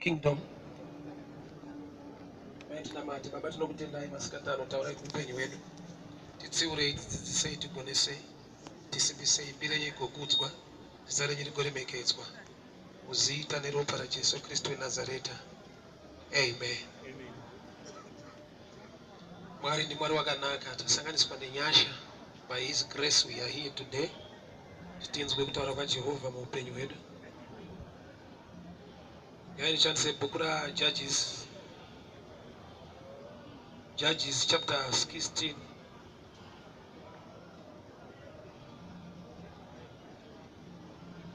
Kingdom. Mai tinamate baba tinokutendai masikati ano taurai kuupenyu hwedu titsiurei tidzidzisei tigonesei tisimbisei mbiri yenyu igokudzwa zita renyu rigoremekedzwa muzita neropa raJesu Kristu weNazareta amen. Mwari ndi Mwari wakanaka tasanganiswa nenyasha by his grace we are here today titinzwe kutaura kwaJehovha muupenyu hwedu. Nyaya ndishandise bhuku raJudges, Judges chapter 16.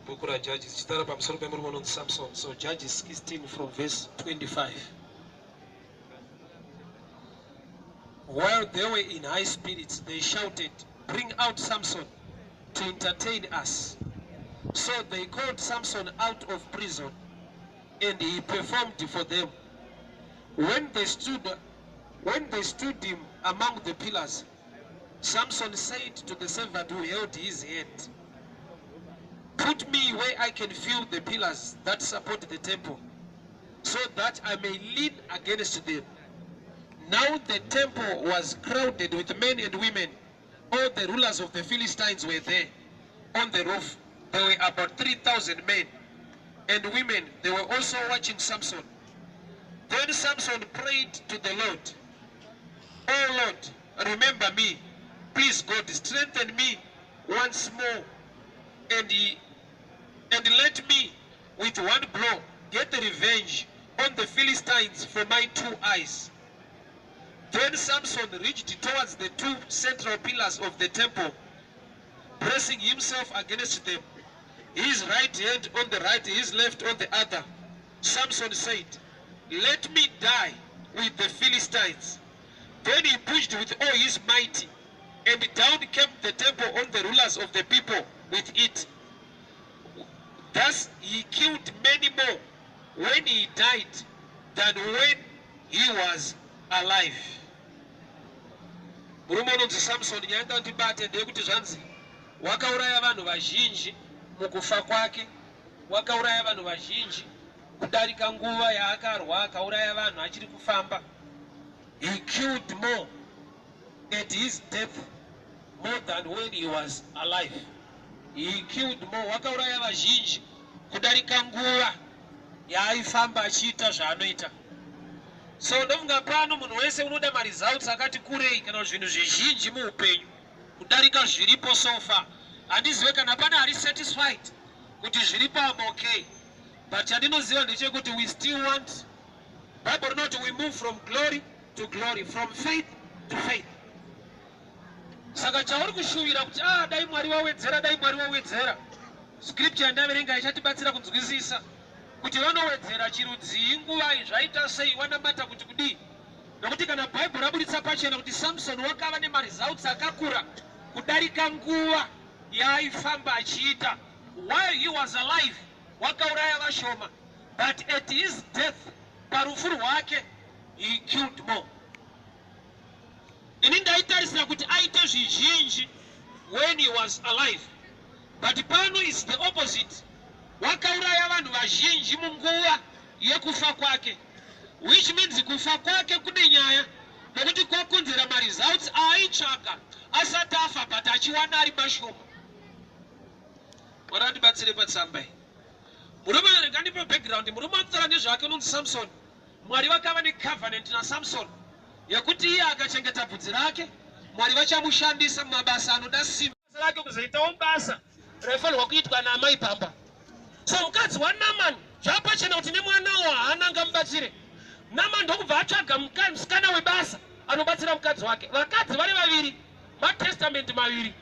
Bhuku raJudges chitaura pamusoro pemurume unonzi Samson. So Judges 16 from verse 25. While they were in high spirits, they shouted, Bring out Samson to entertain us. So they called Samson out of prison, and he performed for them. When they stood, when they stood him among the pillars, Samson said to the servant who held his hand, Put me where I can feel the pillars that support the temple, so that I may lean against them. Now the temple was crowded with men and women. All the rulers of the Philistines were there on the roof. There were about 3,000 men and women. They were also watching Samson. Then Samson prayed to the Lord, Oh Lord, remember me. Please, God, strengthen me once more and, he, and let me, with one blow, get revenge on the Philistines for my two eyes. Then Samson reached towards the two central pillars of the temple, pressing himself against them, his right hand on the right, his left on the other. Samson said, Let me die with the Philistines. Then he pushed with all his might, and down came the temple on the rulers of the people with it. Thus he killed many more when he died than when he was alive. Murume unonzi Samson, nyaya ndandibate ndeyekuti zvanzi wakauraya vanhu vazhinji mukufa kwake, wakauraya vanhu vazhinji kudarika nguva yaakarwa akauraya vanhu achiri kufamba. He killed more at his death more than when he was alive. He killed more, wakauraya vazhinji kudarika nguva yaaifamba achiita zvaanoita. So ndofunga pano munhu wese unoda maresults akati kurei kana zvinhu zvizhinji muupenyu kudarika zviripo so far. Handizive kana pane ari satisfied kuti zviripo am okay, but chandinoziva ndechekuti we still want Bible rinoti we move from glory to glory, from faith to faith. Saka chauri kushuvira kuti ah, dai Mwari wawedzera, dai Mwari wawedzera. Scripture yandaverenga ichatibatsira kunzwisisa kuti vanowedzera chirudzii, nguvai, zvaita sei, wanamata kuti kudii. Nokuti kana Bible raburitsa pachena kuti Samson wakava nemaresults akakura kudarika nguva yaaifamba achiita while he was alive, wakauraya vashoma, but at his death, parufu rwake, he killed more. Ini ndaitarisira kuti aite zvizhinji when he was alive, but pano is the opposite. Wakauraya vanhu vazhinji munguva yekufa kwake, which means kufa kwake kune nyaya, nokuti kwakonzera maresults aaitsvaga asati afa, but achiwana ari mashoma. Mwari atibatsire patsamba iyi. Murume, rega ndipe background. Murume akutaura nezvake unonzi Samson. Mwari vakava necovenant naSamson yekuti iye akachengeta bvudzi rake, Mwari vachamushandisa mumabasa anoda simba rake kuzoitawo basa raifanirwa kuitwa naamai pamba. So mukadzi waNaman zvapachena kuti nemwanawo haana angamubatsire. Naman ndokubva atsvaga musikana webasa anobatsira mukadzi wake. Vakadzi vari vaviri, matestamenti maviri.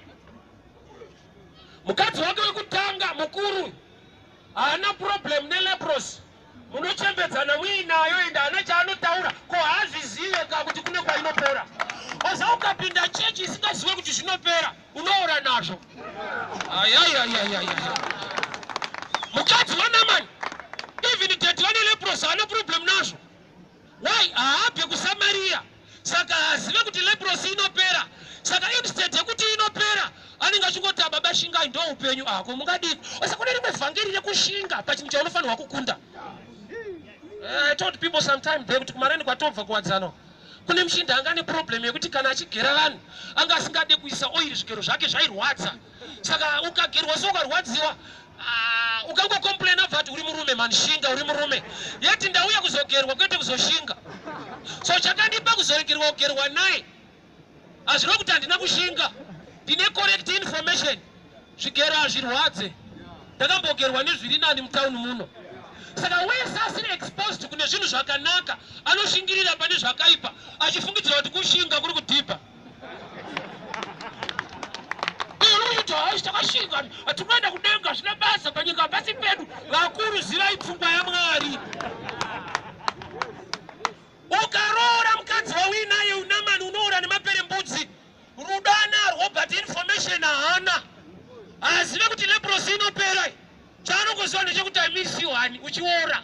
Mukadzi wake wekutanga mukuru haana problem neleprosy, munochembedzana muinayo ende haana chaanotaura, ko haazvizive ka kuti kune kwainopera. Oza ukapinda chechi isingazive kuti zvinopera, unoora nazvo. Ayayayayaya, mukadzi waNamani even tete vane leprosy haana problem nazvo. Why? Haabve kuSamaria, saka haazive kuti leprosy inopera. Saka instead yekuti inopera, anenge achingoti ababa shingai, ndo upenyu ako mungadii. Osa kune rimwe vhangeri rekushinga pachinhu chaunofanirwa kukunda. I told people sometime there kuti kumareni kwatobva kuwadzano kune muchinda anga ane problem yekuti kana achigera vanhu anga asingade kuisa oiri, zvigero zvake zvairwadza. Saka ukagerwa so ukarwadziwa, ah, ukangocomplaina bva ati, "Uri murume mani, shinga, uri murume." Yeti ndauya kuzogerwa, kwete kuzoshinga. So chakandipa kuzoregerwa kugerwa naye hazvino kuti handina kushinga, ndine correct information. Zvigero hazvirwadze, ndakambogerwa nezviri nani mutauni muno. Saka wese asiri exposed kune zvinhu zvakanaka anoshingirira pane zvakaipa achifungidzira kuti kushinga kuri kudhibha. Iruita haisi takashinga, hatinoenda kudenga, zvina basa, panyika pasi pedu. Vakuru, zivai pfungwa yaMwari. Ukaroora mukadzi wauinaye unamani, unoora nemaperembudzi. Rudo anarwo, but information haana, hazive kuti leprosy inopera. Chaanongoziva ndechekuti, "I miss you, honey," uchiora.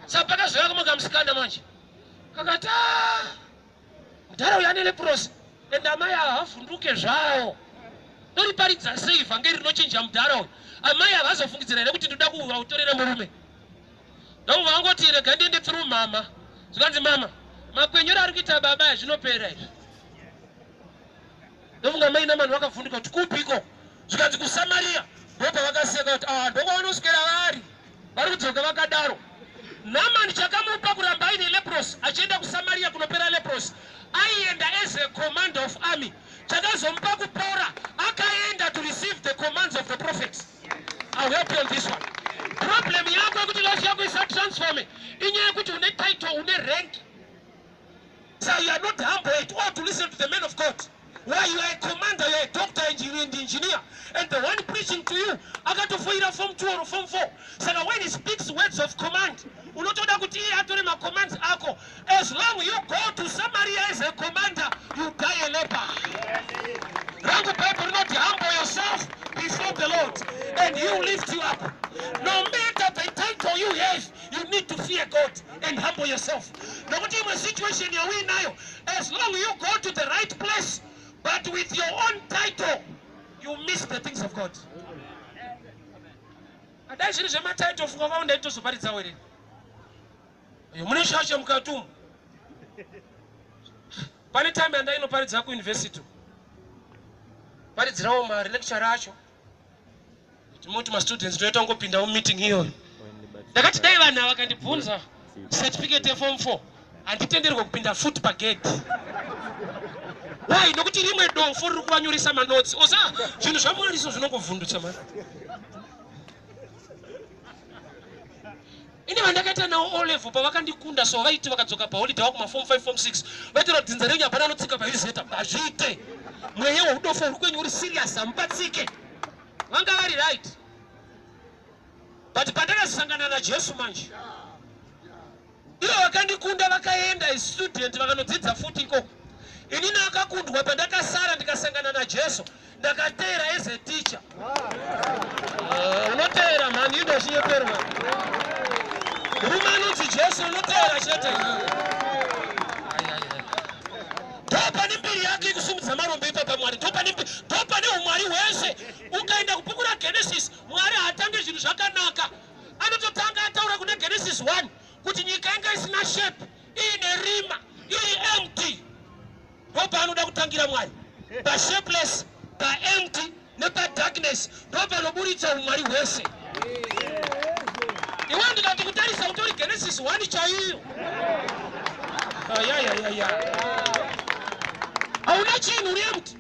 Saka pakazouya kamwe kamusikana manje kakati, "Ah, mudhara uyu ane leprosy and amai havavhunduke zvawo, ndoriparidza sei vhangeri rinochinja mudhara uyu? Amai havazofungidzira here kuti ndoda kuutorera murume?" Ndobva vangoti, "Rega ndiende through mama." Zvikanzi, "Mama, makwenyero ari kuita baba aya, zvinopera izvi." Ndofunga mai namani vakavhunduka kuti, "Kupiko?" Zvikanzi, "KuSamariya." Ndopavakaseka kuti, "Ah, ndokwavanoswera vari, vari kudzoka vakadaro." Namani chakamupa kuramba aine leprosy achienda kuSamariya kunopera leprosy, aienda as a commander of army. Chakazomupa kupora, akaenda to receive the commands of the prophets. I'll help you on this one. Problem yako yekuti life yako isatransforme inyaya yekuti une title, une rank, so you are not humble at all to listen to the man of God. Why? You are a commander, you are a doctor, engineer and engineer, and the one preaching to you akatofoira form 2 or form 4. Saka when he speaks words of command, unotoda kuti iye atore macommands ako. As long you go to Samaria as a commander, you die a leper. Rangu Bible rinoti, "Humble yourself before the Lord and he will lift you up." No matter the title you have, you need to fear God and humble yourself, nokuti imwe situation yauinayo, as long you go to the right place but with your own title, you miss the things of God. Adai zviri zvematitle, funga kwavo ndaitozoparidzawo here? Mune shasha mukati umu. Pane time yandainoparidza kuuniversity, paridzirawo mari lecture acho, timoti mastudents toita kungopinda mumeeting iyoyo. Ndakati dai vanhu ava vakandibvunza certificate yeform 4, handitenderwe kupinda futi pagedhi. Why? Nokuti rimwe dofo riri kuvanyoresa manotes osa. Zvinhu zvaMwari so zvinongovhundutsa mani. Ine vandakaita nawo O level, pavakandikunda so, vaiti vakadzoka paholiday vakuma form 5, form 6, vaitaura kuti, "Dzinza renyu hapana anotsika paizeta." Hazviite, mweya weudofo uri kwenyu uri serious, hamubatsike. Vanga vari right, but pandakasangana naJesu manje, ivo vakandikunda vakaenda student, vakanodzidza futi ikoko. Inini akakundwa, pandakasara ndikasangana naJesu, ndakateera as a teacher. Unoteera mhani, indochinyeperwa. Murume anonzi Jesu, unoteera chete. Ndopane mbiri yake ikusumudza marombe ipapa. Mwari ndopane umwari hwese. Ukaenda kubhuku raGenesis, Mwari haatange zvinhu zvakanaka. Anototanga ataura kuna Genesis 1 kuti nyika inga isina shape, iine rima, iri empty. Ndopaanoda kutangira Mwari, pashapeless, paempty nepadarkness. Ndopanoburitsa umwari hwese. Iwe ndikati kutarisa utori Genesis 1 chaiyo. Ayayayaya, hauna chinhu, uri empty,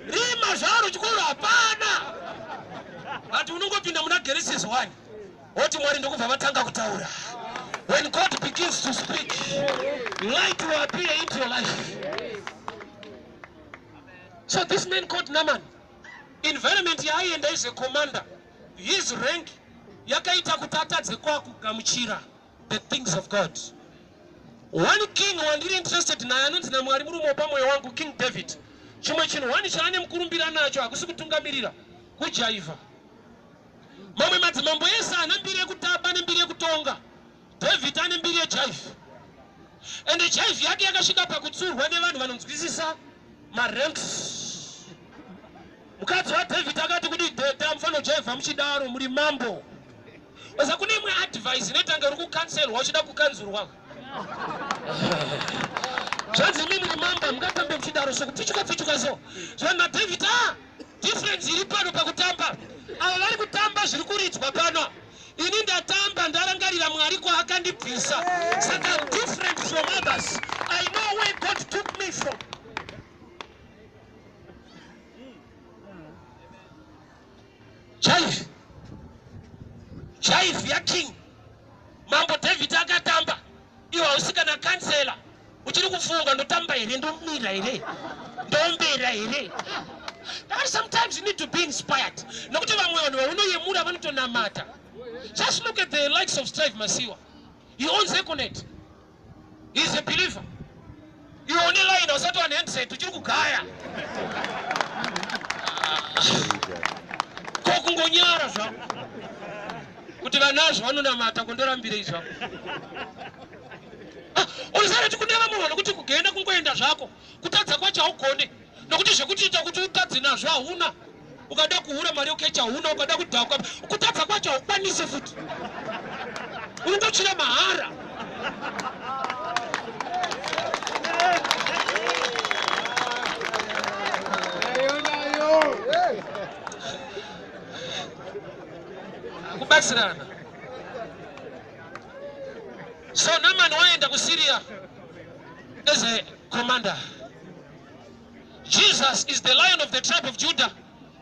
rima zvaro, chikoro hapana. Ati unongopinda muna Genesis 1 woti Mwari ndokubva vatanga kutaura. When God begins to speak, light will appear into your life. So this man called Naman, environment yaaienda as a commander, his rank yakaita kuti atadze kwakugamuchira the things of God. One king wandiri interested naye anonzi naMwari murume wepamwoyo wangu, King David. Chimwe chinhu one chaane mukurumbira nacho hakusi kutungamirira, kujaivha. Mamwe madzimambo ese ana mbiri yekutamba nembiri yekutonga. David ane mbiri yejaivhi, ende jaivhi yake yakasvika pakutsurwa nevanhu vanonzwisisa maranks. Mukadzi waDavid akati, "Kudi dhedha, mufanira kujaivha muchidaro, muri mambo." Oza kune imwe advice inoita kunge uri kukanselwa uchida kukanzurwa. Zvanzi imimi muri mambo hamungatambe muchidaro so kupfichuka pfichuka so. Zvanzi naDavid ah difference iri pano pakutamba. Ava vari kutamba zviri kuridzwa pano. Ini ndatamba ndarangarira Mwari kwaakandibvisa. Saka I'm different from others. I know where God took me from. Jive. Jive yaKing. Mambo David akatamba. Iwe hausi kana kansela. Uchiri kufunga ndotamba here ndomira here ndombera here. Ndakati sometimes you need to be inspired. Nokuti vamwe vanhu vaunoyemura vanotonamata. Just look at the likes of Strive Masiwa. He owns Econet. He is a believer. Iwe une line usati wane handset uchiri kugaya. Ko kungonyara zvako. Kuti vanazvo vanonamata kondorambirei zvako. Ah, unoziva kuti kune vamwe vanhu kuti kugenda kungoenda zvako kutadza kwacho haugone nokuti zvekuchiita kuti utadze nazvo hauna ukada kuhura mari yokecha hauna ukada kudhakwa kutadza kwacho haukwanise futi unongochira mahara kubatsirana so Naaman waenda kuSyria as a commander. Jesus is the Lion of the tribe of Judah,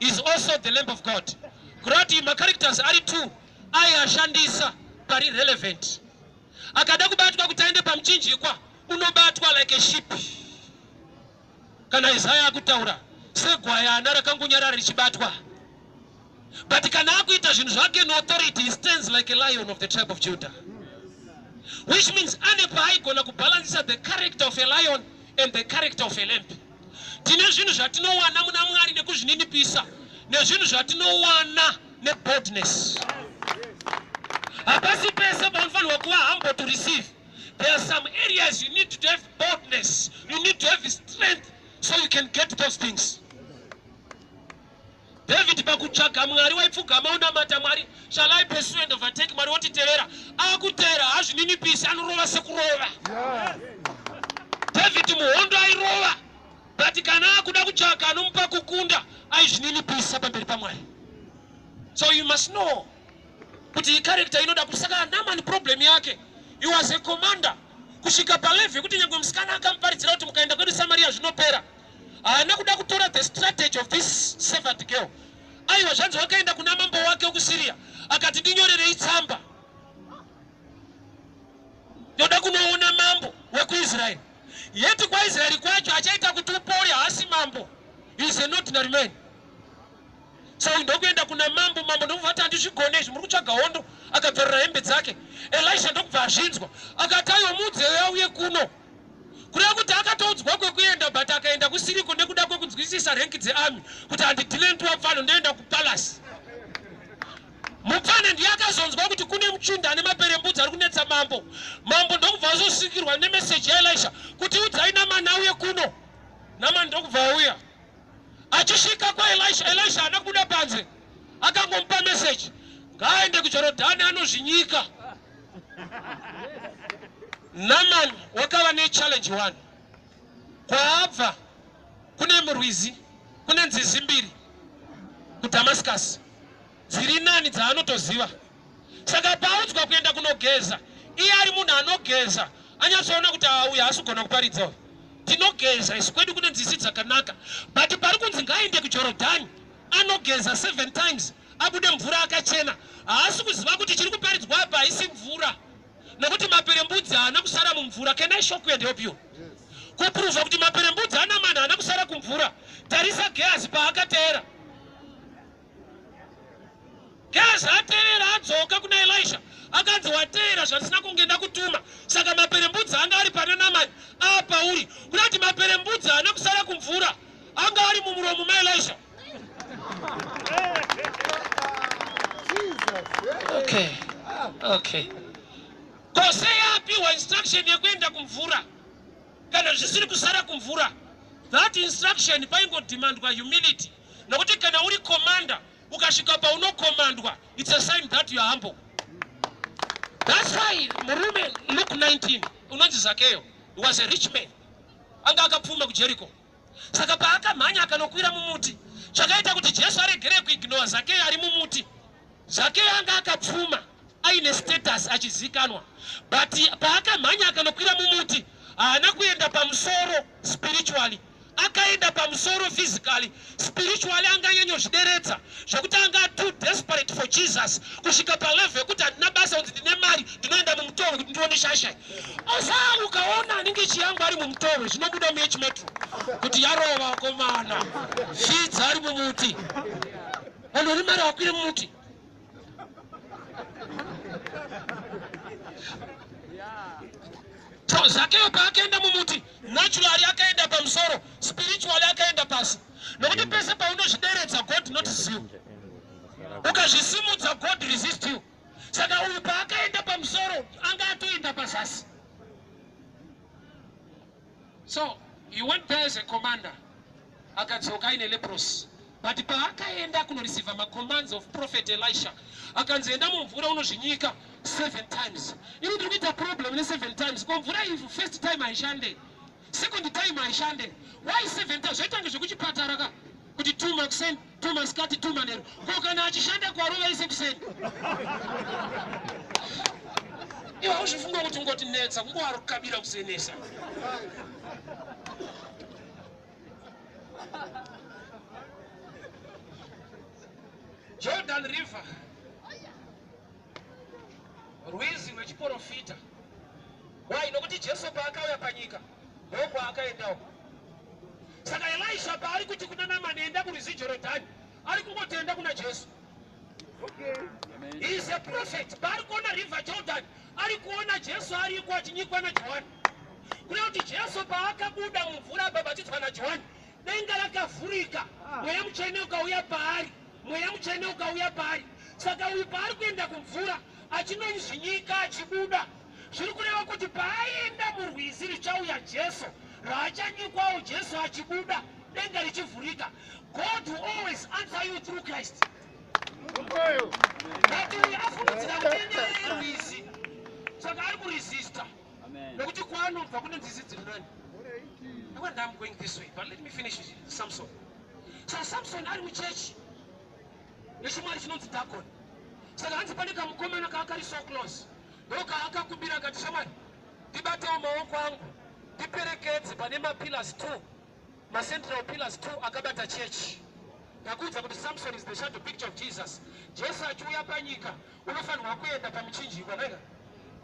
is also the Lamb of God. Kurati macharacters ari two aiashandisa pari relevant. Akada kubatwa kuti aende pamuchinjikwa unobatwa like a sheep. Kana Isaiah akutaura segwayana rakangonyarara richibatwa. But kana akuita zvinhu zvake neauthority, he stands like a lion of the tribe of Judah. Which means ane paaigona kubhalansisa the character of a lion and the character of a lamb. Tine zvinhu zvatinowana muna Mwari nekuzvininipisa nezvinhu zvatinowana neboldness. Hapasi pese paunofanirwa kuva humble to receive. There are some areas you need to have boldness. You need to have strength so you can get those things. David pakutsvaga Mwari waipfugama unamata Mwari, shall I pursue and overtake? Mwari wotitevera. Akutera hazvininipisi, anorova sekurova. David muhondo airova, but kana akuda kutsvaka anomupa kukunda, aizvininipisa pamberi paMwari. So you must know kuti iyi character inoda kusaka Naaman problem yake. He was a commander kusvika palevel yekuti nyangwe musikana akamuparidzira kuti mukaenda kwedu Samaria zvinopera. Haana kuda kutora the strategy of this servant girl. Aiwa zvanzi wakaenda kuna mambo wake wekuSyria akati ndinyorerei tsamba. Ndoda kunoona mambo wekuIsraeri. Yeti kwaIsraeri kwacho achaita kuti upore haasi mambo. He is an ordinary man. So ndokuenda kuna mambo, mambo ndokubva ati handizvigone izvi, muri kutsvaga hondo. Akabvarura hembe dzake. Elisha ndokubva azvinzwa akati aiwa muudze auye kuno. Kureva kuti akatoudzwa kwekuenda but akaenda kusiriko nekuda kwekunzwisisa rank dzearmy kuti handidhile ntuwapfano ndoenda kupalace. Mupfana ndiye akazonzwa kuti kune muchinda ane maperembudzi ari kunetsa mambo. Mambo ndokubva azosvikirwa nemeseji yaElisha kuti udzai Namani auye kuno. Namani ndokubva auya. Achisvika kwaElisha, Elisha haana kubuda panze, akangomupa meseji ngaaende kuJorodhani anozvinyika. Naaman wakava nechallenge one. Kwaabva kune murwizi, kune nzizi mbiri kuDamascus dziri nani dzaanotoziva. Saka paaudzwa kuenda kunogeza, iye ari munhu anogeza, anyatsoona kuti auya haasi kugona kuparidza uyu. Tinogeza isu kwedu kune nzizi dzakanaka, but pari kunzi ngaaende kuJorodhani anogeza 7 times abude mvura akachena. Haasi kuziva kuti chiri kuparidzwa apa haisi mvura, nokuti maperembudzi haana kusara mumvura. Can I shock you and help you? Kupruvha kuti maperembudzi aNamani haana kusara kumvura, tarisa Gehazi paakateera. Gehazi ateera adzoka kuna Elisha akanzi wateera zvandisina kunge ndakutuma, saka maperembudzi anga ari pana Namani aapauri. Kuda kuti maperembudzi haana kusara kumvura, anga ari mumuromo maElisha. Okay. Okay. Ko sei apiwa instruction yekuenda kumvura kana zvisiri kusara kumvura? That instruction paingodemandwa humility, nokuti kana uri commander ukasvika paunokomandwa, it's a sign that you are humble. That's why murume, Luke 19, unonzi Zakeyo, he was a rich man, anga akapfuma kuJericho. Saka paakamhanya akanokwira mumuti, chakaita kuti Jesu aregere kuignora Zakeyo ari mumuti, Zakeyo anga akapfuma, aine status, achizikanwa, but paakamhanya akanokwira mumuti, haana kuenda pamusoro spiritually, akaenda pamusoro physically. Spiritually anganyanyozvideredza zvekuti anga too desperate for Jesus kusvika palevel yekuti handina basa kuti ndine mari, ndinoenda mumutowe kuti ndione shasha. Osa ukaona anenge chiyangu ari mumutowe, zvinobuda muH Metro kuti yarova vakomana, fidza ari mumuti, vanhu vane mari vakwire mumuti. So Zakeyo paakaenda mumuti, naturally akaenda pamusoro, spiritually akaenda pasi, nokuti pese paunozvideredza, God notices you. Ukazvisimudza, God resist you. Saka uyu paakaenda pamusoro, anga atoenda pazasi. So he went there as a commander, akadzoka aine leprosy. But paakaenda kunoreceiva macommands of Prophet Elisha, akanzi enda mumvura unozvinyika seven times. Ini ndiri kuita problem neseven times. Ko mvura iyi, first time haishande, second time haishande, why seven times? Zvaita kunge zvekuchipatara ka, kuti two makuseni, two masikati, two manheru. Ko kana achishanda kwarova ise kuseni? Iwe hauzvifunga kuti ungoti netsa kungowarukabira kusenesa? Jordan River, rwizi rwechiprofita. Why? Nokuti Jesu paakauya panyika, ndokwaakaendawo. Saka Elisha paari kuti kuna Namani, enda kurwizi Jorodhani, ari kungotenda kuna Jesu. He is a prophet. Paari kuona River Jordan, ari kuona Jesu ariko achinyikwa naJohani. Kureva kuti Jesu paakabuda mumvura abhabhatidzwa naJohani, denga rakavhurika, Mweya Mutsvene ukauya paari, Mweya Mutsvene ukauya paari. Saka uyu paari kuenda kumvura achinozvinyika achibuda, zviri kureva kuti paaenda murwizi richauya Jesu, raachanyikwawo Jesu achibuda, denga richivhurika. God will always answer you through Christ. But uyu afungidzira kuti inyaya yerwizi, saka ari kuresista, nekuti kwaanobva kune nzizi dziri nani. When I'm going this way, but let me finish with Samson. So Samson ari muchechi nechimwari chinonzi Dagon. Saka hanzi pane kamukomana kaakari so close, ndokaakakumbira akati, "Shamwari, ndibatewo maoko angu, ndiperekedze pane mapillars two, macentral pillars two akabata chechi." Ndakuudza kuti Samson is the shadow picture of Jesus. Jesu achiuya panyika, unofanirwa kuenda pamuchinjikwa naika.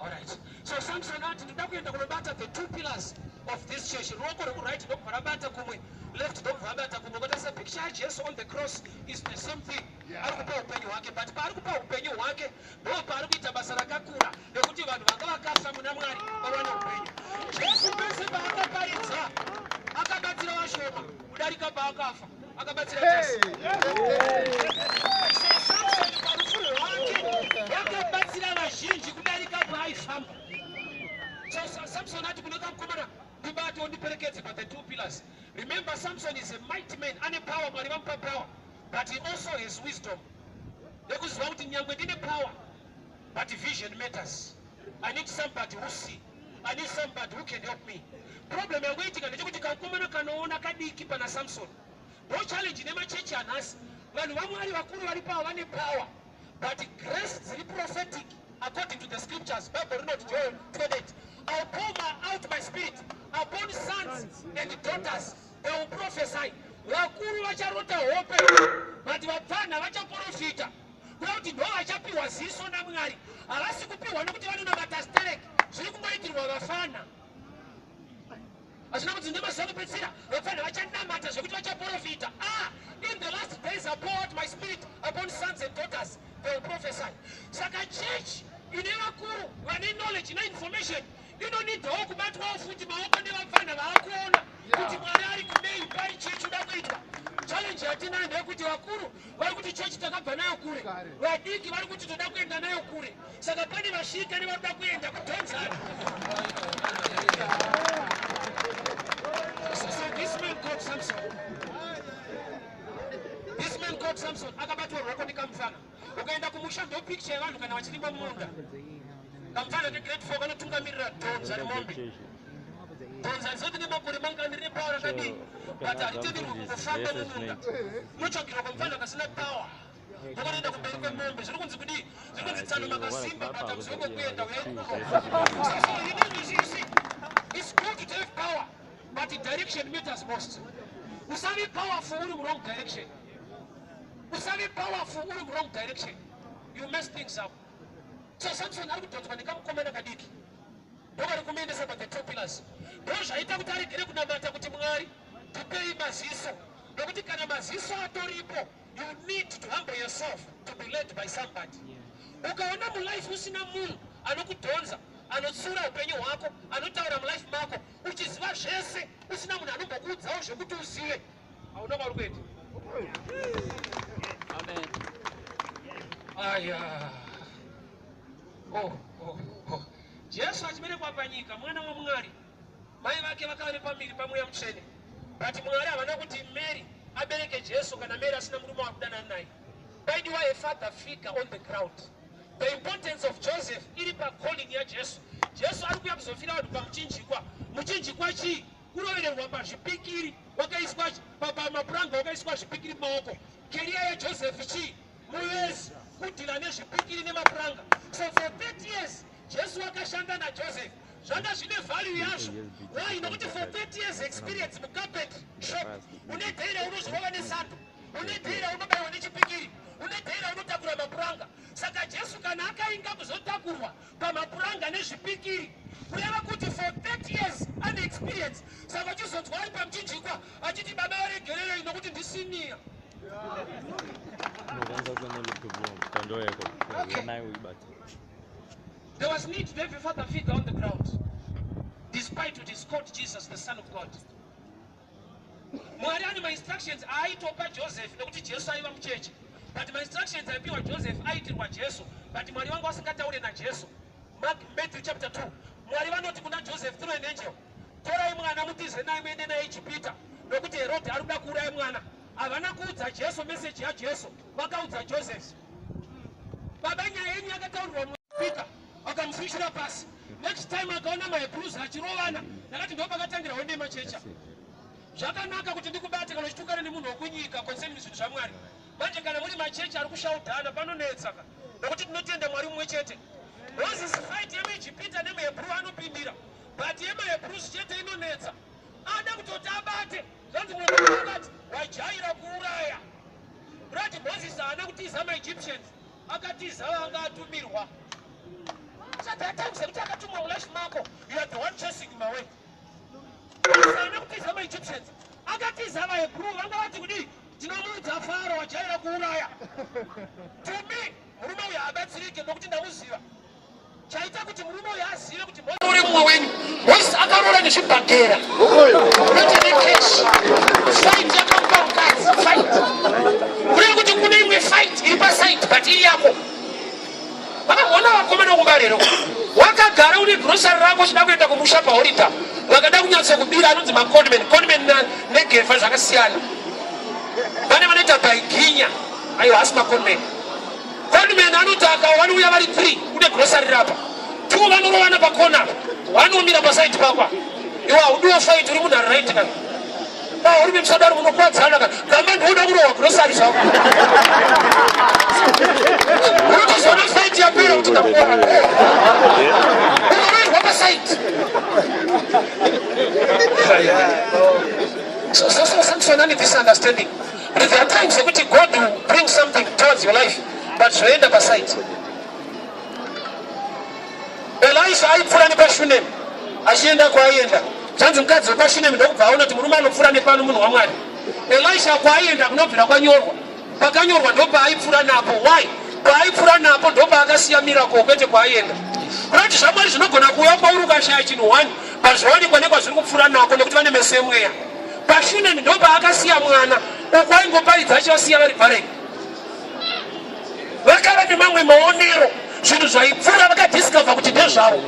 Alright, so Samson ati, "Ndoda kuenda kunobata the two pillars of this church." Ruoko rwekuright ndokubva rabata kumwe, left ndokubva rabata kumwe. Ukatarisa picture yaJesu on the cross, is the same thing. Ari kupa upenyu hwake, but paari kupa upenyu hwake, ndo paari kuita basa rakakura nekuti vanhu vanga vakafa muna Mwari vawane upenyu. Jesu pese paakaparidza, akabatsira vashoma kudarika paakafa akabatsira Jesu. So Samson parufu rwake vakabatsira vazhinji kudarika paaifamba. So Samson ati kune kamukomana, "Ndibate undiperekedze pa the two pillars." Remember, Samson is a mighty man, ane power, Mwari vamupa power, but he also has wisdom nekuziva kuti nyangwe ndine power, but vision matters. I need somebody who see, I need somebody who can help me. Problem yangoitika ndechekuti kamukomana kanoona kadiki pana Samson. Ndo challenge nemachechi anhasi. Vanhu vaMwari vakuru vari pavo vane power, but grace dziri prophetic according to the scriptures. Bible rinoti, Joel 28, "I'll pour out my spirit upon sons and daughters, they will prophesy." Vakuru vacharota hope, but vapfana vachaprofita. Kuda kuti ndo vachapiwa ziso naMwari. Havasi kupiwa nokuti vanonamata sterek, zviri kungoitirwa vafana. Hazvina kuti ndemazuva anopedzisira vapfana vachanamata zvekuti vachaprofita. Ah, in the last days I pour out my spirit upon sons and daughters, they will prophesy. Saka church ine vakuru vane knowledge neinformation inonidhawo kubatwawo futi maoko nevapfana vaakuona kuti Mwari ari kudei pari chechi uda kuitwa. Challenge yatinayo ndeyekuti vakuru vari kuti chechi takabva nayo kure, vadiki vari kuti toda kuenda nayo kure. Saka pane vasvika nevari kuenda kudhonzana. So this man called Samson, this man called Samson akabatwa ruoko nekamufana. Ukaenda kumusha, ndo picture yevanhu kana vachirima mumunda. Kamfana kegrade 4 kanotungamirira dhonza remombe. Dhonza rizoti nemakore mangani rine power rakadii, but haritenderwi kungofamba mumunda. Unotsvagirwa kamfana kasina power. Ndokanoenda kumberi kwemombe. Zviri kunzi kudii? Zviri kunzi tsano makasimba, but hamuzive kwekuenda, uyai kuno. So you need, you see, it's good to have power, but direction matters most. Usave powerful uri wrong direction. Usave powerful uri wrong direction. You mess things up. So Samson ari kudhonzwa nekamukomana kadiki. Ndovari kumuendesa pa the two pillars. Ndozvaita kuti aregere kunamata kuti Mwari tipei maziso. Nokuti kana maziso atoripo, you need to humble yourself to be led by somebody. Ukaona mulife usina munhu anokudhonza, anotsura upenyu hwako, anotaura mulife mako, uchiziva zvese, usina munhu anombokuudzawo zvekuti uzive, hauna kwauri kuenda. Amen. Aya. Oh. Jesu achiberekwa panyika, mwana waMwari, mai vake vakava nepamiri pamweya mutsvene, but Mwari havana kuti Mary abereke Jesu kana Mary asina murume wakudanana naye. Paidiwa a father figure on the ground. The importance of Joseph iri pacalling yaJesu. Jesu ari kuuya kuzofira vanhu pamuchinjikwa. Muchinjikwa chii? Kurovererwa pazvipikiri, wakaiswa pamapuranga, wakaiswa zvipikiri mumaoko. Career yaJoseph chii? Muvezi, kudhila nezvipikiri nemapuranga. So for 30 years Jesu akashanda naJoseph. Zvanga zvine value yazvo. Why? Nokuti for 30 years experience mucarpet shop, une day raunozorova nesando, une day raunobayiwa nechipikiri, une day raunotakura mapuranga. Saka Jesu kana akainga kuzotakurwa pamapuranga nezvipikiri, kureva kuti for 30 years ane experience. Saka achizonzwa ari pamuchinjikwa achiti, "Baba, varegererei nokuti ndisiniya." Unokwanisa kuenda laptop yako Okay. nayo uibate. There was need to have a father figure on the ground, despite it is called Jesus, the Son of God. Mwari ane mainstructions aaitopa Joseph nekuti Jesu aiva mucheche. But mainstructions aipiwa Joseph aitirwa Jesu. But Mwari vanga vasingataure naJesu. Mark, Matthew chapter 2. Mwari vanoti kuna Joseph through an angel, "Torai mwana mutize naye muende naye Ijipita, nokuti Herode ari kuda kuuraya mwana." Havana kuudza Jesu message yaJesu, vakaudza Joseph. Baba, nyaya yenyu yakataurirwa muPeter akamuswishira pasi. Next time akaona maHebrews achirovana, ndakati ndo pakatangira honde machecha. Zvakanaka kuti ndikubate kana uchitukana nemunhu wokunyika concerning zvinhu zvaMwari. Manje kana muri machechi ari kushaudhana, panonetsa ka, nokuti tinotenda Mwari mumwe chete. Moses, fight yemuIjipita nemuHebrew anopindira, but yemaHebrews chete inonetsa. Ada kutoti abate, zvanzi munomuti akati wajaira kuuraya. Kurati Moses haana kutiza maEgyptians, akatiza vanga atumirwa. So there are times ekuti akatumwa mulife mako, you are the one chasing him away. Haana kutiza maEgyptians, akatiza vaHebrew vanga vati kudii? "Tinomuudza Faro wajaira kuuraya." To me, murume uyu haabatsirike nokuti ndamuziva. Chaita kuti murume uyu azive kuti uri mumwe wenyu, Moses akaroora nezvibhagera, kwete necash. Fight yakamupa mukadzi, fight kureva kuti kune imwe fight iri paside, but iri yako. Vakamboona vakomana kumba rero, wakagara une grocery rako, uchida kuenda kumusha paholiday, vakada kunyatsokubira, anonzi maconman. Conman negefa zvakasiyana. Pane vanoita baiginya, aiwa, asi maconman. Conman anoti akawa vanouya vari 3, une grocery rapa, two vanorovana pakona, vanomira paside pakwa. Iwe haudiwo fight, uri munhu ari right kana uri musadaro, munokwadzana kana gamba ndioda kurohwa grocery zvako. Unotozoona fight yapera kuti ndakuona unoroerwa paside. So Samson ane this understanding. But there are times ekuti God will bring something towards your life, but zvoenda paside. Elisha aipfuura nepaShunemi achienda kwaaienda. Zvanzi mukadzi wepaShunemi ndokubva aona kuti murume anopfuura nepano munhu waMwari. Elisha kwaaienda kunobvira kwanyorwa, pakanyorwa ndopaaipfuura napo. Why? Paaipfuura napo ndopaakasiya miracle, kwete kwaaienda. Kurati zvaMwari zvinogona kuuya kwauri ukashaya chinhu one, but zvawanikwa nekwazviri kupfuura nako, nekuti vane meso emweya. PaShunemi ndopaakasiya mwana, uko aingoparidza achivasiya vari bvarei. Vakava nemamwe maonero, zvinhu zvaipfuura vakadiscover kuti ndezvavo.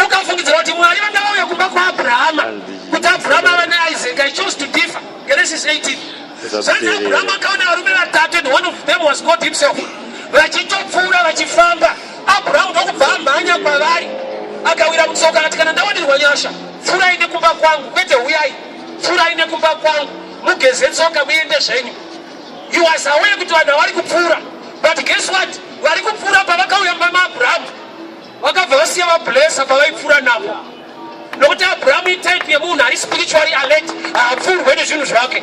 Ukafungidzira kuti Mwari vanga vauya kumba kwaAbhurahama kuti Abhurahama ava neIsaac. I chose to differ. Genesis 18, zvanzi Abhurahama akaona varume vatatu, and one of them was God himself, vachitopfuura vachifamba. Abrahamu ndokubva amhanya kwavari, akawira mutsoka akati, kana ndawanirwa nyasha, pfuurai nekumba kwangu, kwete huyai, pfuurai nekumba kwangu, mugeze tsoka muende zvenyu. He was aware kuti vanhu havari kupfuura, but guess what? Vari kupfuura pavakauya mumba maAbrahamu, vakabva vasiya vablessa pavaipfuura napo, nokuti Abrahamu itype yemunhu ari spiritually alert, haapfuurwe nezvinhu zvake.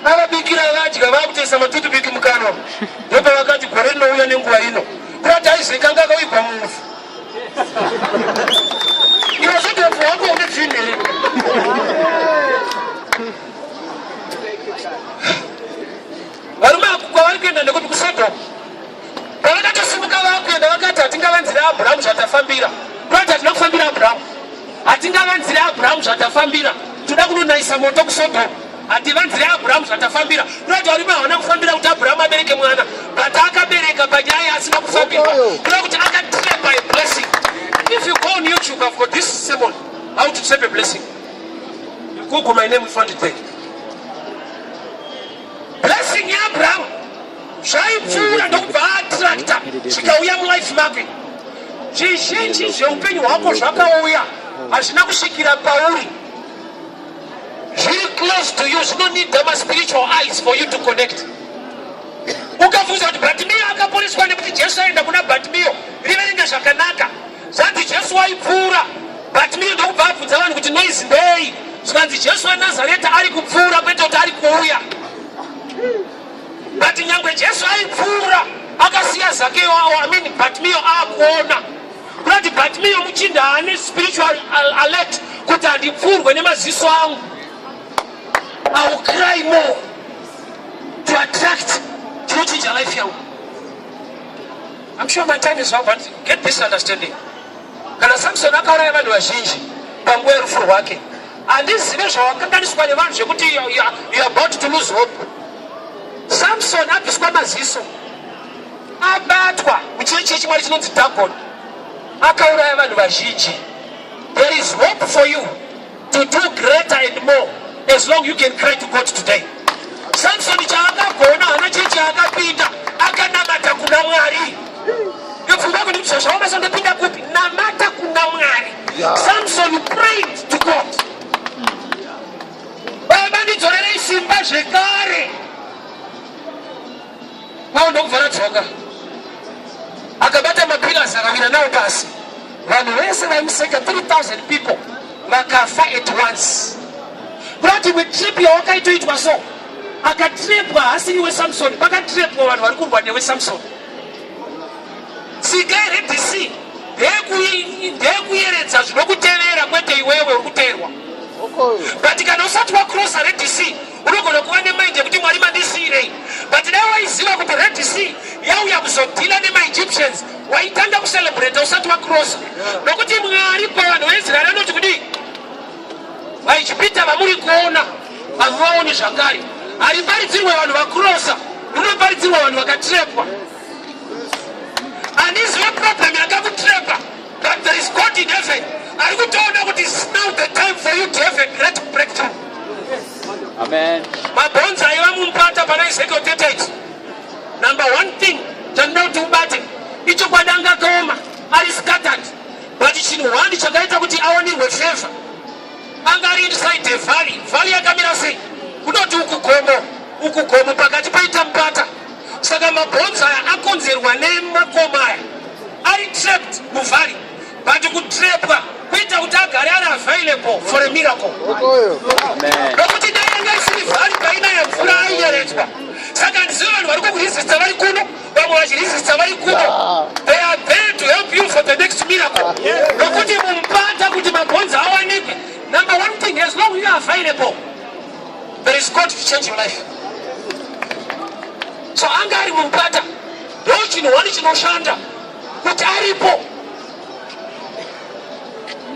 Avabikira vadya, vakutoisa matutupiki mukanwa, ndopavakati gore rinouya nenguva ino, kurati aizekanga akawigwa muvhu. Iwe zvoti upfu hwako une zvinhu here? Varume kwavari kuenda ndekuti kuSodom. Pavakatosimuka vakuenda vakati hatingavanzire Abrahamu zvatafambira. Kurati hatina kufambira Abrahamu. Hatingavanzire Abrahamu zvatafambira. Toda kunonayisa moto kuSodom. Hativanzire Abrahamu zvatafambira. Kurati varume havana kufambira kuti Abrahamu abereke mwana. But akabereka panyaya asina kufambirwa. Kuda kuti akatrap a blessing. If you go on YouTube, I've got this sermon, how to trap a blessing. You Google my name, you find it there. Blessing yaAbrahamu zvaipfuura ndokubva aattracta zvikauya mulife make. Zvizhinji zveupenyu hwako zvakauya hazvina kusvikira pauri, zviri close to you, zvinonida maspiritual eyes for you to connect. Ukabvunza kuti Bhatimiyo akaporeswa nekuti Jesu aenda kuna Bhatimiyo, riverenge zvakanaka. Zvanzi Jesu waipfuura, Bhatimiyo ndokubva abvunza vanhu kuti noise ndei? Zvikanzi Jesu weNazareta ari kupfuura, kwete kuti ari kuuya. But nyangwe Jesu aipfuura akasiya Zakeyo, I mean Bhatimiyo akuona. Kurati Bhatimiyo muchinda ane spiritual alert kuti handipfuurwe nemaziso angu. I will cry more to attract chinochinja life yangu. I'm sure my time is up, but get this understanding. Kana Samson akauraya vanhu vazhinji panguva yerufu rwake, handizive zvawakanganiswa nevanhu zvekuti you are about to lose hope. Samson abviswa maziso, abatwa muchechi yechimwari chinonzi Dagon, akauraya vanhu vazhinji. There is hope for you to do greater and more as long you can cry to God today. Samson chaakagona hana chechi akapinda, akanamata kuna Mwari. Ndopfungwa kuti zvaoma ndopinda kupi? Namata kuna Mwari. Samson prayed to God. Baba, ndidzorerei simba zvekare. Kwao ndokubva radzoka. Akabata mapillars akawira nawo pasi. Vanhu vese vaimuseka, 3000 people vakafa at once. Kurati imwe trip yawakaitoitwa so, akatrepwa hasi iwe Samson, pakatrepwa vanhu vari kurwa newe Samson. Tsika yeRed Sea ndeyekuyeredza zvinokutevera, kwete iwewe uri kuteerwa. But kana usati wacrossa Red Sea, unogona kuva nemind yekuti Mwari mandisiyirei. But dai waiziva kuti Red Sea yauya kuzodeala nemaEgyptians, waitanga kucelebrata usati wacrossa, nokuti Mwari pavanhu veIsraeri anoti kudii? VaIjipita vamuri kuona hamuvaoni zvakare. Hariparidzirwe vanhu vacrossa, rinoparidzirwa vanhu vakatrepwa. Handizive problem yakakutrepa, but there is God in heaven ari kutoona kuti it's now the time for you to have a great breakthrough. Amen. Mabhonzo aiva mumupata pana Ezekiel 38. Number one thing chandinoda kuti ubate, ichokwadi anga akaoma, ari scattered, but chinhu one chakaita kuti awanirwe favor, anga ari inside the valley. Valley yakamira sei? Kunoti uku gomo, uku gomo, pakati paita mupata. Saka mabhonzo aya akonzerwa nemakomo aya ari trapped muvalley, but kutrepwa kuita kuti agare ari available for a miracle. Amen. Nokuti dai yanga isiri valley, painaya mvura aiyeredzwa. Saka handizivi vanhu vari kukuresista vari kuno, vamwe vachiresista vari kuno, they are there to help you for the next miracle, nokuti mumupata kuti mabhonzo awanikwe, number one thing, as long you are available, there is God to change your life. So anga ari mumupata, ndo chinhu one chinoshanda kuti aripo.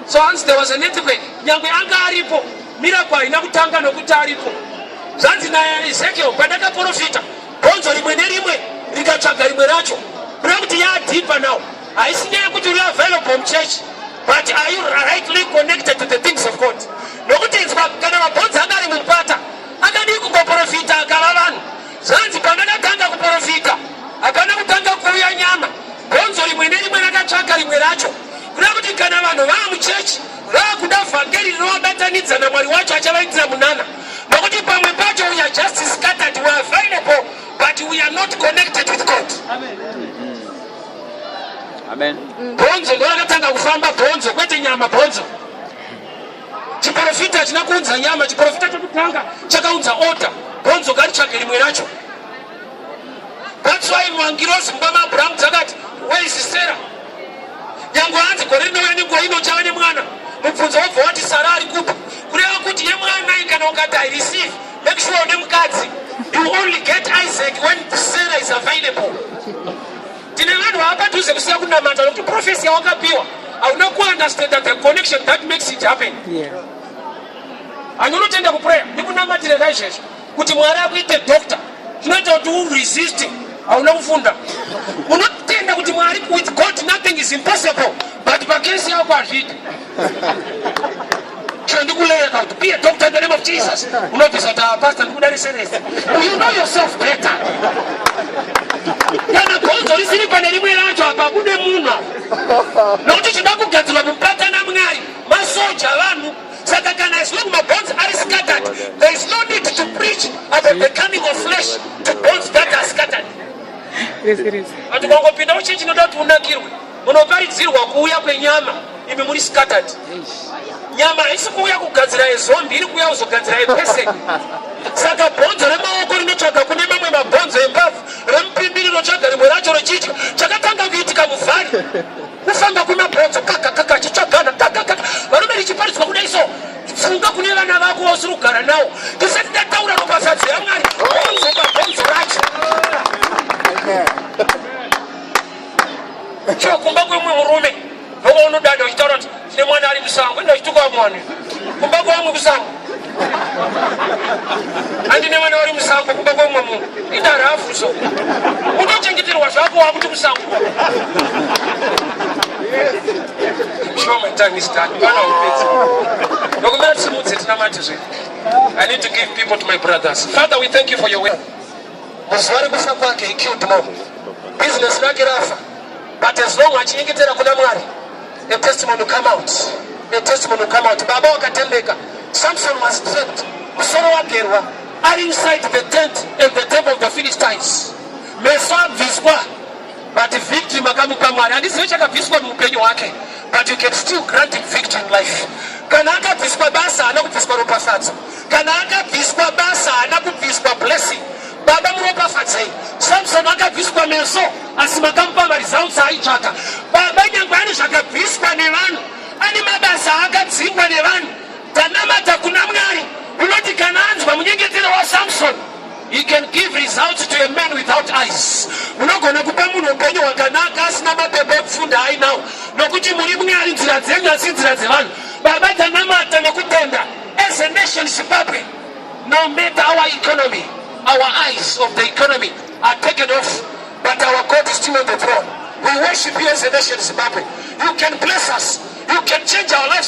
So hanzi there was an earthquake. Nyangwe anga aripo, miracle haina kutanga nokuti aripo. Zvanzi naEzekiel, pandakaprofita, bhonzo rimwe nerimwe rikatsvaga rimwe racho. Kureva kuti yadeeper now. Haisi nyaya yekuti uri available muchurch, but are you rightly connected to the things of God? Nokuti inzwa, kana mabhonzo anga ari mumupata, akadii kungoprofita akava vanhu? Zvanzi pandakatanga kuprofita. Hapana kutanga kuuya nyama. Bhonzo rimwe nerimwe rakatsvaka rimwe racho. Kuda kuti kana vanhu vaa muchechi, vaakuda vhangeri rinovabatanidza naMwari wacho achavaitira munana, nokuti pamwe pacho we are just scattered. We are available, but we are not connected with God. Amen. Bhonzo ndo rakatanga kufamba, bhonzo, kwete nyama, bhonzo. Chiprofita hachina kuunza nyama. Chiprofita chekutanga chakaunza order. Bhonzo ngaritsvage rimwe racho. That's why mangirozi mumba maAbrahamu dzakati, "Where is Sarah?" Nyange hanzi gore rinouya nenguva ino chava nemwana, mubvunzo wobva wati, "Sara ari kupi?" Kureva kuti yemwana iyi, kana ukati, "I receive," make sure une mukadzi. You only get Isaac when Sarah is available. Tine vanhu vaapadhuze kusiya kunamata nokuti prophecy yawakapiwa hauna kuunderstanda the connection that makes it happen. Handinotenda kuprayer ndikunamatire kaizvezvo kuti Mwari akuite doctor. Zvinoita kuti uresist. Hauna kufunda, unotenda kuti Mwari, with God nothing is impossible, but pacase yako hazviiti. Chiro ndikuleka kuti, "Be a doctor in the name of Jesus." Unobvisa kuti, "Ah, pastor, ndikuda reseresi." You know yourself better. Kana bhonzo risiri pane rimwe racho, apa bude munhu apa, nokuti chida kugadzirwa mubatana Mwari masoja vanhu. Saka kana as long mabones ari scattered, there is no need to preach about the coming of flesh to bones that are scattered. But ukangopinda muchechi inoda kuti unakirwe, munoparidzirwa kuuya kwenyama, imi muri scattered. Nyama haisi kuuya kugadzira yezombie, iri kuuya kuzogadzira yeperson. Saka bhonzo remaoko rinotsvaga kune mamwe mabhonzo embavhu, remupimbi rinotsvaga rimwe racho rechidya. Chakatanga kuitika muvhari kufamba kwemabhonzo, kakakaka, achitsvagana, kakakaka. Varume, richiparidzwa kudai so, funga kune vana vako vausiri kugara nawo. Tisati tataura ropafadzo yaMwari, bhonzo pabhonzo racho. Chio kumba kwemumwe murume ndokaunodada uchitaura kuti tine mwana ari musango, enda uchituka mwana kumba kwamwe kusango. Handine vana vari musango kumba kwemumwe munhu, ita rafu so unochengeterwa zvako wakuti musango. Sure, my time is done. Pana upedzi ndokumira tisimudze tinamate zvedu. I need to give people to my brothers. Father, we thank you for your word. Muzuva rekufa kwake, he killed more. Business rake rafa, but as long achinyengetera kuna Mwari, a testimony will come out, a testimony will come out. Baba wakatendeka. Samson was trapped, musoro wagerwa, ari inside the tent and the temple of the Philistines, meso abviswa, but victory makamupa Mwari. Handizive chakabviswa muupenyu hwake, but you can still grant him victory in life. Kana akabviswa basa, haana kubviswa ropafadzo. Kana akabviswa basa, haana kubviswa blessing. Baba, muropafadzei. Samson akabviswa meso, asi makamupa maresults aitsvaka. Baba, nyangwe ane zvakabviswa nevanhu, ane mabasa akadzingwa nevanhu, tanamata kuna Mwari unoti kana anzwa munyengetero waSamson, he can give results to a man without eyes. Unogona kupa munhu upenyu hwakanaka asina mapepa ekufunda ainawo, nokuti muri Mwari, nzira dzenyu asi nzira dzevanhu. Baba, tanamata nekutenda as a nation Zimbabwe, no matter our economy, our eyes of the economy are taken off, but our God is still on the throne. We worship you as a nation Zimbabwe. You can bless us, you can change our lives.